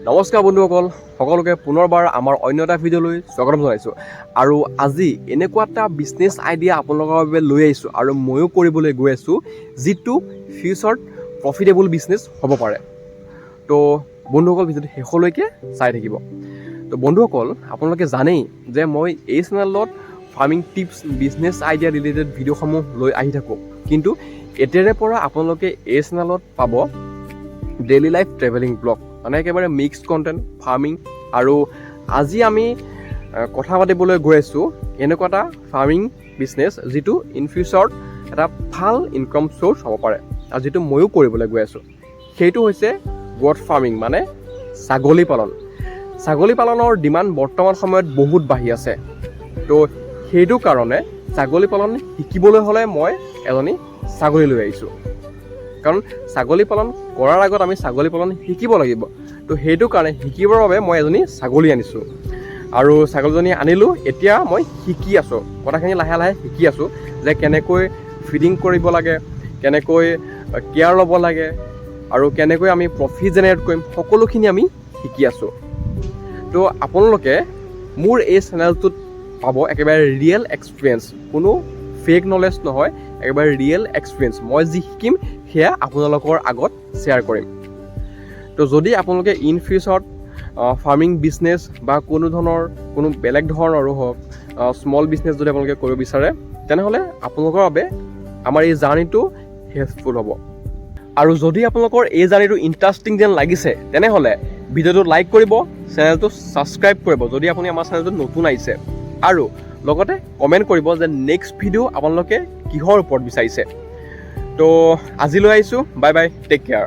নমস্কাৰ বন্ধুসকল, সকলোকে পুনৰবাৰ আমাৰ অন্য এটা ভিডিঅ'লৈ স্বাগতম জনাইছোঁ। আৰু আজি এনেকুৱা এটা বিজনেছ আইডিয়া আপোনালোকৰ বাবে লৈ আহিছোঁ আৰু ময়ো কৰিবলৈ গৈ আছোঁ, যিটো ফিউচাৰত প্ৰফিটেবল বিজনেছ হ'ব পাৰে। তো বন্ধুসকল, ভিডিঅ'টো শেষলৈকে চাই থাকিব। তো বন্ধুসকল, আপোনালোকে জানেই যে মই এই চেনেলত farming tips, business idea related ভিডিঅ'সমূহ লৈ আহি থাকোঁ। কিন্তু এতিয়াৰে পৰা আপোনালোকে এই চেনেলত পাব ডেইলি লাইফ ট্ৰেভেলিং ব্লগ, মানে একেবাৰে মিক্সড কণ্টেণ্ট, ফাৰ্মিং। আৰু আজি আমি কথা পাতিবলৈ গৈ আছোঁ এনেকুৱা এটা ফাৰ্মিং বিজনেছ, যিটো ইন ফিউচাৰত এটা ভাল ইনকাম চ'ৰ্চ হ'ব পাৰে আৰু যিটো ময়ো কৰিবলৈ গৈ আছোঁ। সেইটো হৈছে গ'ট ফাৰ্মিং, মানে ছাগলী পালন। ছাগলী পালনৰ ডিমাণ্ড বৰ্তমান সময়ত বহুত বাঢ়ি আছে। তো সেইটো কাৰণে ছাগলী পালন শিকিবলৈ হ'লে মই এজনী ছাগলী লৈ আহিছোঁ, কাৰণ ছাগলী পালন কৰাৰ আগত আমি ছাগলী পালন শিকিব লাগিব। তো সেইটো কাৰণে শিকিবৰ বাবে মই এজনী ছাগলী আনিছোঁ আৰু ছাগলীজনী আনিলোঁ। এতিয়া মই শিকি আছোঁ, কথাখিনি লাহে লাহে শিকি আছোঁ যে কেনেকৈ ফিডিং কৰিব লাগে, কেনেকৈ কেয়াৰ ল'ব লাগে আৰু কেনেকৈ আমি প্ৰফিট জেনেৰেট কৰিম, সকলোখিনি আমি শিকি আছোঁ। তো আপোনালোকে মোৰ এই চেনেলটোত পাব একেবাৰে ৰিয়েল এক্সপিৰিয়েঞ্চ, কোনো ফেক নলেজ নহয়, একেবাৰে ৰিয়েল এক্সপিৰিয়েঞ্চ। মই যি শিকিম, সেয়া আপোনালোকৰ আগত শ্বেয়াৰ কৰিম। তো যদি আপোনালোকে ইন ফিউচাৰত ফাৰ্মিং বিজনেছ বা কোনো ধৰণৰ, কোনো বেলেগ ধৰণৰো হওক, স্মল বিজনেছ যদি আপোনালোকে কৰিব বিচাৰে, তেনেহ'লে আপোনালোকৰ বাবে আমাৰ এই জাৰ্ণিটো হেল্পফুল হ'ব। আৰু যদি আপোনালোকৰ এই জাৰ্ণিটো ইণ্টাৰেষ্টিং যেন লাগিছে, তেনেহ'লে ভিডিঅ'টো লাইক কৰিব, চেনেলটো ছাবস্ক্ৰাইব কৰিব যদি আপুনি আমাৰ চেনেলটোত নতুন আহিছে, আৰু লগতে কমেণ্ট কৰিব যে নেক্সট ভিডিঅ' আপোনালোকে কিহৰ ওপৰত বিচাৰিছে। তো আজিলৈ আহিছোঁ, বাই বাই, টেক কেয়াৰ।